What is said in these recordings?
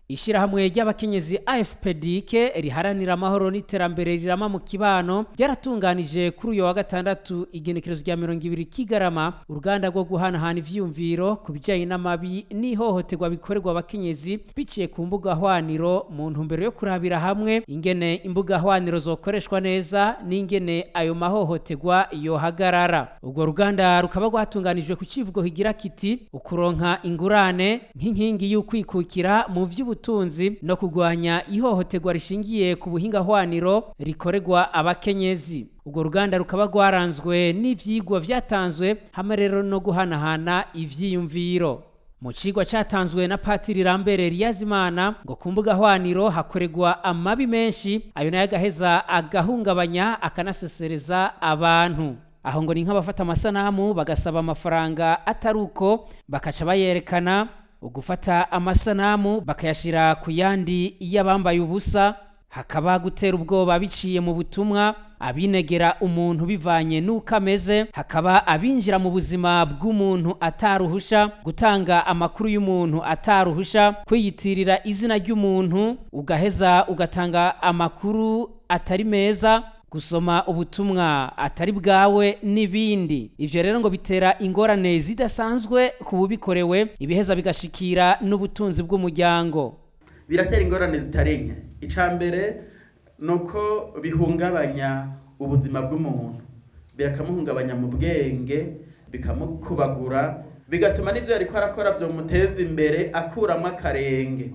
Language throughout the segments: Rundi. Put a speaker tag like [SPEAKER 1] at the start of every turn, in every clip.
[SPEAKER 1] Ishirahamwe ry'abakenyezi AFPDK riharanira amahoro n'iterambere rirama mu kibano ryaratunganije kuri uyu wa gatandatu, igenekerezo rya 20 Kigarama, uruganda rwo guhanahana ivyiyumviro ku bijanye n'amabi n'ihohoterwa bikorerwa abakenyezi biciye ku mbuga hwaniro, mu ntumbero yo kurabira hamwe ingene imbuga hwaniro zokoreshwa neza n'ingene ayo mahohoterwa yohagarara. Urwo ruganda rukaba rwatunganijwe ku civugo kigira kiti: "Ukuronka ingurane nk'inkingi y'ukwikukira mu vy'ubutunzi no kurwanya ihohoterwa rishingiye ku buhinga hwaniro rikorerwa abakenyezi." Urwo ruganda rukaba rwaranzwe n'ivyigwa vyatanzwe hamwe rero no guhanahana ivyiyumviro. Mu cigwa catanzwe na Patiri Rambere Riyazimana, ngo ku mbuga hwaniro hakorerwa amabi menshi, ayo nayo agaheza agahungabanya akanasesereza abantu. Aho ngo ni nk'abafata amasanamu bagasaba amafaranga atari uko, bakaca bayerekana, ugufata amasanamu bakayashyira ku yandi y'abambaye ubusa, hakaba gutera ubwoba biciye mu butumwa, abinegera umuntu bivanye n'uko ameze, hakaba abinjira mu buzima bw'umuntu ataruhusha, gutanga amakuru y'umuntu ataruhusha, kwiyitirira izina ry'umuntu ugaheza ugatanga amakuru atari meza, gusoma ubutumwa atari bwawe n'ibindi. Ivyo rero ngo bitera ingorane zidasanzwe ku bubikorewe, ibiheza bigashikira n'ubutunzi bw'umuryango.
[SPEAKER 2] Biratera ingorane zitari nke. Icya mbere ni uko bihungabanya ubuzima bw'umuntu, bikamuhungabanya mu bwenge, bikamukubagura, bigatuma n'ibyo yariko arakora vyomuteza imbere akuramo akarenge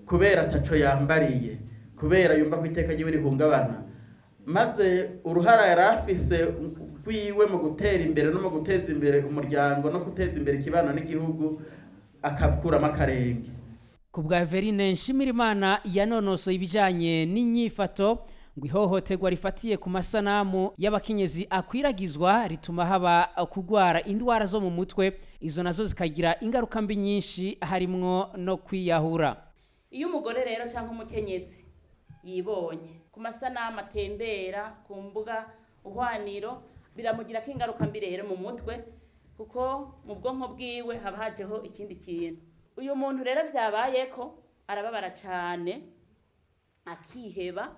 [SPEAKER 2] kubera ataco yambariye, kubera yumva ko iteka ryiwe rihungabana, maze uruhara yari afise rwiwe mu gutera imbere no mu guteza imbere umuryango no guteza imbere ikibano n'igihugu akakuramo akarenge.
[SPEAKER 1] Ku bwa Everine Nshimirimana yanonosoye ibijanye n'inyifato, ngo ihohoterwa rifatiye ku masanamu y'abakenyezi akwiragizwa rituma haba kugwara indwara zo mu mutwe, izo nazo zikagira ingaruka mbi nyinshi, harimwo no kwiyahura.
[SPEAKER 3] Iyo umugore rero cyangwa umukenyezi yibonye ku masanamu atembera ku mbuga uhwaniro, biramugirako ingaruka mbi rero mu mutwe, kuko mu bwonko bwiwe haba hajeho ikindi kintu. Uyu muntu rero vyabayeko arababara cane, akiheba,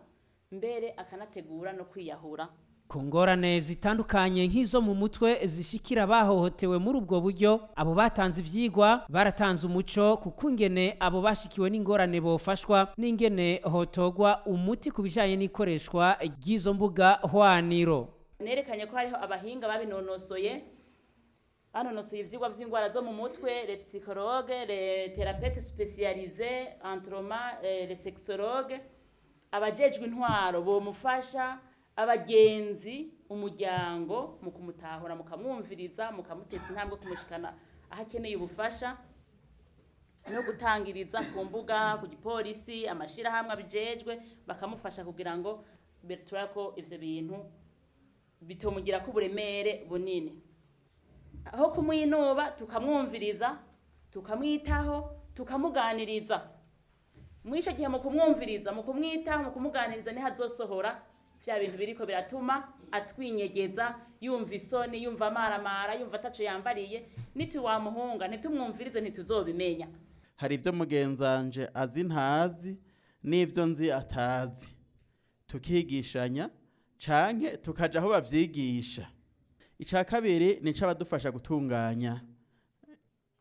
[SPEAKER 3] mbere akanategura no kwiyahura.
[SPEAKER 1] Ku ngorane zitandukanye nk'izo mu mutwe zishikira abahohotewe muri ubwo buryo, abo batanze ivyigwa baratanze umuco ku kungene abo bashikiwe n'ingorane bofashwa n'ingene hotogwa umuti ku bijanye n'ikoreshwa ry'izo mbuga hwaniro.
[SPEAKER 3] Nerekanye ko hariho abahinga babinonosoye, banonosoye ivyigwa vy'ingwara zo mu mutwe: le psychologue, le thérapeute spécialisé en trauma, le sexologue. Abajejwe intwaro bomufasha, abagenzi, umuryango, mu kumutahura, mukamwumviriza, mukamuteza intambwe, kumushikana aho akeneye ubufasha, no gutangiriza ku mbuga, ku gipolisi, amashirahamwe abijejwe bakamufasha, kugira ngo turako ivyo bintu bitomugirako uburemere bunini. Aho kumwinuba, tukamwumviriza, tukamwitaho, tukamuganiriza. Mw'ico gihe, mu kumwumviriza, mu kumwitaho, mu kumuganiriza, niho azosohora vya bintu biriko biratuma atwinyegeza, yumva isoni, yumva amaramara, yumva ataco yambariye. Nituwamuhunga, ntitumwumvirize, ntituzobimenya.
[SPEAKER 2] Hari ibyo mugenzanje azi ntazi n'ibyo nzi atazi, tukigishanya canke tukaja aho bavyigisha. Icya kabiri ni abadufasha gutunganya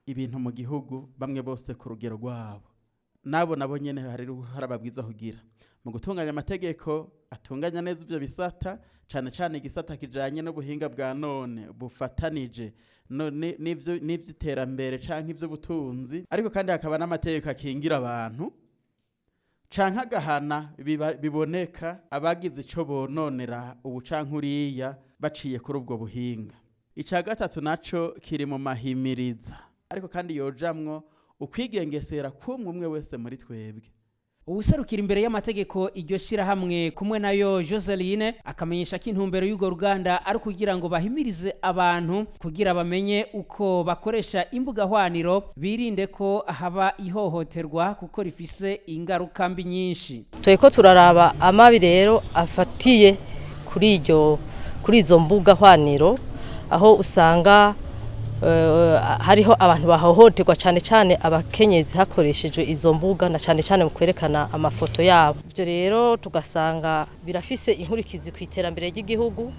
[SPEAKER 2] ibintu mu gihugu, bamwe bose ku rugero rwabo, nabo nabo nyene hari uruhara babwiza kugira mu gutunganya amategeko atunganya neza ivyo bisata, cane cane igisata kijanye n'ubuhinga bwa none bufatanije n'ivy'iterambere canke ivy'ubutunzi. Ariko kandi hakaba n'amategeko akingira abantu canke agahana biboneka abagize ico bononera ubu canke uriya baciye kuri ubwo buhinga. Ica gatatu naco kiri mu mahimiriza, ariko kandi yojamwo ukwigengesera k'umwe umwe wese muri twebwe.
[SPEAKER 1] Uwuserukira imbere y'amategeko iryo shirahamwe kumwe nayo Joseline akamenyesha ko intumbero y'urwo ruganda ari ukugira ngo bahimirize abantu kugira bamenye uko bakoresha imbuga hwaniro, birinde ko haba ihohoterwa kuko rifise ingaruka mbi nyinshi.
[SPEAKER 4] Turiko turaraba amabi rero afatiye kuri iryo, kuri izo mbuga hwaniro, aho usanga Hariho abantu bahohoterwa cyane cyane abakenyezi hakoreshejwe izo mbuga, na cyane cyane mu kwerekana amafoto yabo. Ibyo rero tugasanga birafise inkurikizi ku iterambere ry'igihugu,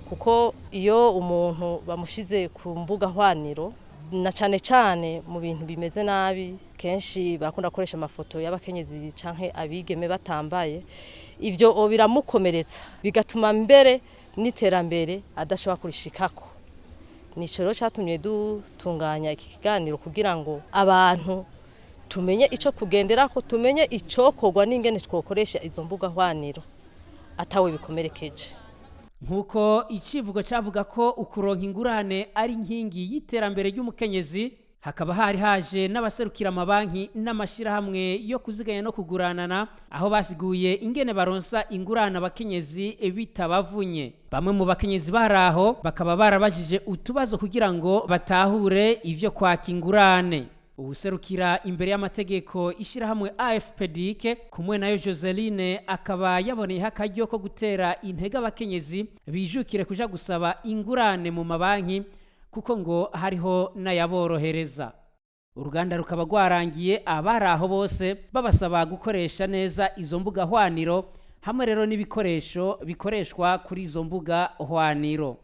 [SPEAKER 4] kuko iyo umuntu bamushize ku mbuga hwaniro, na cyane cyane mu bintu bimeze nabi, kenshi bakunda gukoresha amafoto y'abakenyezi canke abigeme batambaye. Ivyo biramukomeretsa, bigatuma mbere n'iterambere adashobora kurishikako. Nico rero catumye dutunganya iki kiganiro, kugira ngo abantu tumenye ico kugenderako, tumenye icokorwa n'ingene twokoresha izo mbuga hwaniro atawe bikomerekeje.
[SPEAKER 1] Nk'uko icivugo cyavuga ko ukuronka ingurane ari inkingi y'iterambere ry'umukenyezi, hakaba hari haje n'abaserukira amabanki n'amashyirahamwe yo kuziganya no kuguranana, aho basiguye ingene baronsa ingurane abakenyezi bitabavunye. Bamwe mu bakenyezi bari aho bakaba barabajije utubazo kugira ngo batahure ivyo kwaka ingurane. Uwuserukira imbere y'amategeko ishyirahamwe AFPDK kumwe nayo Joseline akaba yaboneyeho akaryo ko gutera intege abakenyezi bijukire kuja gusaba ingurane mu mabanki, kuko ngo hariho n'ayaborohereza. Uruganda rukaba rwarangiye abari aho bose babasaba gukoresha neza izo mbuga hwaniro, hamwe rero n'ibikoresho bikoreshwa kuri izo mbuga hwaniro.